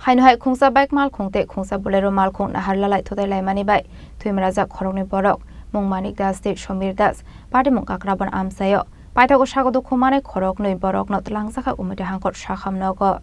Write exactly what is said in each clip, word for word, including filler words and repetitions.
Haino hai khungsa bike malkhung tei khungsa Bolero malkhung nahar lalai thutai laimani bai thwimrajak khoroknwi borok, mung Manik Das tei Somir Das, patimung Kakrabon amchaio. Paithago sago dukhu manai khoroknwi borokno twlangjakha Umudi hangkor sakham nogo.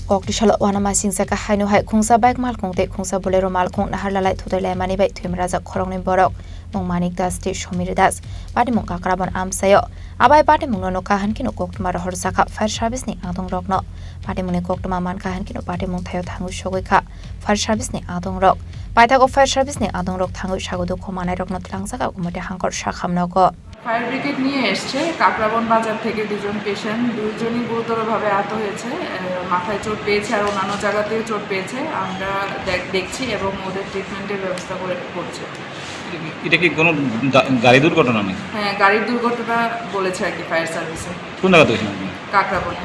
Kokti salo uanama singsa kha haino hai khungsa bike malkhung tei khungsa Bolero malkhung nahar lalai thutai laimani bai thwimrajak khoroknwi borok, mung Manik Das tei Somir Das, patimung Kakrabon amchaio. Abai patimungno no kaham kheno koktwma rohorjakha fire service ni adongrokno. Patimungni koktwma mankha hinkhe no patimung thaio thangwi sogwi kha fire service ni adongrok. Paithago fire service ni adongrok thangwi sago dukhu manairokno twlangjakha Umudi hangkor sakham nogo. Fire brigade নিয়ে এসছে কাকরাবন বাজার থেকে দুজন পেশেন্ট, দুইজনই গুরুতরভাবে আহত হয়েছে। আহ, মাথায় চোট পেয়েছে আর অন্যান্য জায়গাতেও চোট পেয়েছে। আমরা দেখ-, দেখছি এবং ওদের ট্রিটমেন্টের ব্যবস্থা করে করছি। এটা কি কোনো গা-, গাড়ি দুর্ঘটনা নাকি? হ্যাঁ, গাড়ির দুর্ঘটনা বলেছে আর কি ফায়ার সার্ভিসে। কোন জায়গা থেকে এসেছেন আপনি? কাকরাবনে।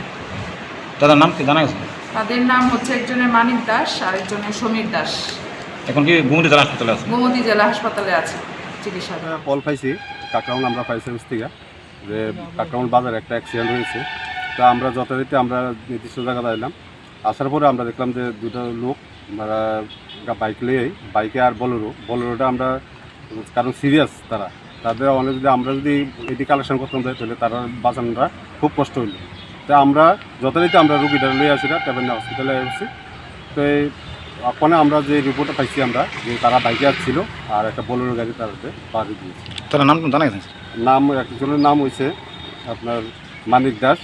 তাদের নাম কি জানা গেছে? তাদের নাম হচ্ছে একজনের মানিক দাস, আরেকজনের সমীর দাস। এখন কি গোমতী জেলা হাসপাতালে আছে? গোমতী জেলা হাসপাতালে আছে চিকিৎসাধীন। কল পাইছি কাকরাবন আমরা ফায়ার সার্ভিস থেকে যে কাকরাবন বাজারে একটা অ্যাক্সিডেন্ট হয়েছে। তো আমরা যথারীতি আমরা নির্দিষ্ট জায়গায় আইলাম। আসার পরে আমরা দেখলাম যে দুটো লোক, তারা বাইক লইয়াই, বাইকে আর বোলেরো, বোলেরোটা আমরা, কারণ সিরিয়াস তারা, তাদের অনেক যদি আমরা যদি এটি কালেকশন করতাম যাই, তাহলে তারা বাঁচানোটা খুব কষ্ট হইল। তো আমরা যথারীতি আমরা রুগীটা লই আসি না, তেমনি হসপিটালে আসছি। তো এই ওখানে আমরা যে রিপোর্টটা পাইছি আমরা, যে তারা বাইকে আসছিল আর একটা বোলেরো গাড়ি তাদের বাড়ি দিয়েছে। তারা নাম জানা গেছে? নাম, একজনের নাম হইছে আপনার মানিক দাস,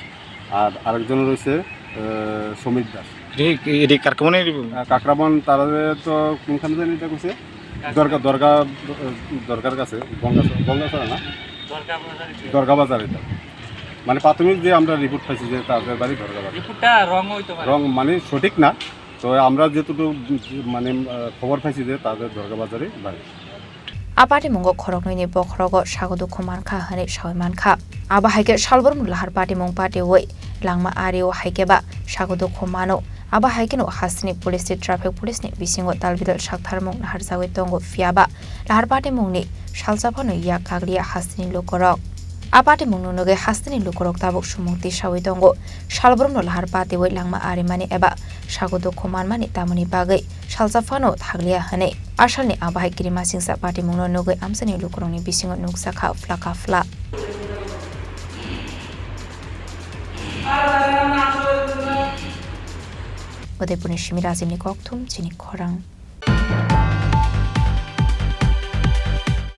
আর আরেকজন রয়েছে, আহ, সমীর দাস। এটি, এটি কাকরাবনের? আহ, কাকরাবন, তারা তো কোনখানে জানি এটা কইছে? দরগা, দরগা, আহ, দরগার কাছে, গঙ্গা, গঙ্গাছড়া না? দরগা বাজার এটা। দরগা বাজার এটা। মানে প্রাথমিক যে আমরা রিপোর্ট পাইছি যে তাদের বাড়ি দরগা বাজার। রিপোর্টটা রং হইতে পারে। রং মানে সঠিক না, তো আমরা যেটুকু মানে, আহ, খবর পাইছি যে তাদের দরগা বাজারে বাড়ি। A patimungo khoroknwini bokhorogo sago dukhu mankha hwnwi sawi mankha. Abo hai khe salbrumno lahar patimung patiwi langma ario hai khe ba sago dukhu mano. Abo hai kheno hasteni police tei traffic police ni bisingo talbidal saktharmung naharjagwi tongo, phiya ba lahar patimungni salsa phano yak kagliya hasteni lukurok. A patimungno nugwi hasteni lukurok tabuk sumung tisawi tongo. Salbrumno lahar patiwi langma arimani eba sago dukhu manmani tamoni bagwi salsa phano thakliya hwnwi. Asalni abo hai kirimasingsa patimungno nugwi amchaini lukurokni bisingo nukjakha phlaka phla. Udaipurni simi Rajibni kokthum chini khorang.